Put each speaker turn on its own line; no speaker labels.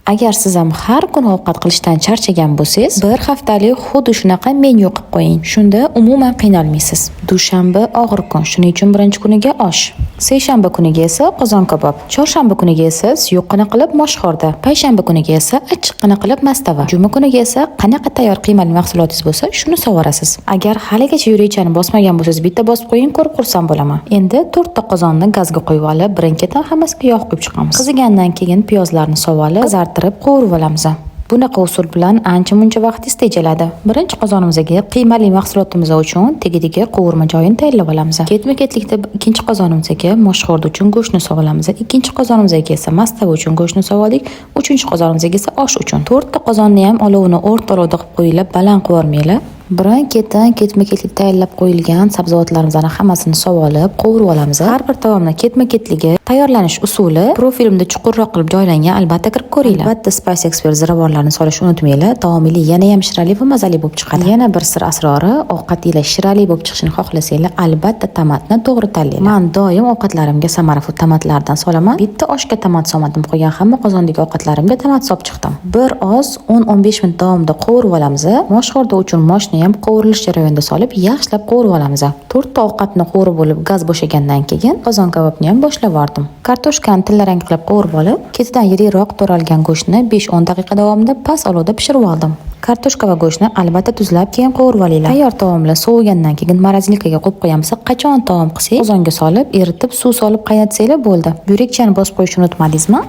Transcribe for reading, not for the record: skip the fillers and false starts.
Agar siz ham har kuni ovqat qilishdan charchagan bo'lsangiz, bir haftalik xuddi shunaqa menyu qilib qo'ying. Shunda umuman qiynalmaysiz. Dushanba og'ir kun, shuning uchun birinchi kuniga osh. Seshanba kuniga esa qozon kabob, chorshanba kuniga esa suyuqqina qilib moshxo'rda, payshanba kuniga esa achchiqqina qilib mastava, juma kuniga esa qanaqa tayyor qiymali mahsulotingiz bo'lsa, shuni sovorasiz. Agar haligacha yurakchani bosmagan bo'lsangiz, bitta bosib qo'ying, ko'rib xursand bo'laman. Endi to'rtta qozonni gazga qo'yib olib, birin-ketin hammasiga yog' quyib chiqamiz. Qizigandan keyin piyozlarni solib olib, qizartirib qovurib olamiz. Bunaqa usul bilan ancha-muncha vaqtingiz tejaladi. Birinchi qozonimizga qiymali mahsulotimiz uchun tagidagi qovurma joyini tayyorlab olamiz. Ketma-ketlikda ikkinchi qozonimizga moshxo'rda uchun go'shtni solib olamiz. Ikkinchi qozonimizga esa mastava uchun go'shtni solib oldik. Uchinchi qozonimizga esa osh uchun. To'rtta qozonni ham olovini o'rta olovda qilib qo'yinglar, baland qilib yubormanglar. Birin-ketin ketma-ketlik tayyorlab qo'yilgan sabzavotlarimizni hammasini solib olib, qovurib olamiz. Har bir taomni ketma-ketligi, tayyorlanish usuli profilimda chuqurroq qilib joylangan, albatta kirib ko'ringlar. Albatta Spice Expert ziravorlarni solishni unutmanglar. Taomingiz yana ham shirali va mazali bo'lib chiqadi. Yana bir sir asrori, ovqatinglar shirali bo'lib chiqishini xohlasanglar, albatta tomatni to'g'ri tanlanglar. Men doim ovqatlarimga Samara Food tomatlardan solaman. Bitta oshga tomat solmadim, qolgan hamma qozondagi ovqatlarimga tomat solib chiqdim. Bir oz 10-15 minut davomida qovurib olamiz. Moshxo'rda uchun moshni ham qovurilish jarayonida solib, yaxshilab qovurib olamiz. To'rtta ovqatni qovurib bo'lib, gaz bo'shagandan keyin qozon kabobni ham boshlab yubordim. Kartoshkani tillarang qilib qovurib olib, ketidan yirikroq to'ralgan go'shtni 5-10 daqiqa davomida past olovda pishirib oldim. Kartoshka va go'shtni albatta tuzlab, keyin qovurib olinglar. Tayyor taomlar sovigandan keyin морозилка ga qo'yib qo'yamiz. Qachon taom qilsak, qozonga solib, eritib, suv solib qaynatsanglar bo'ldi. Yurakchani bosib qo'yishni unutmadingizmi?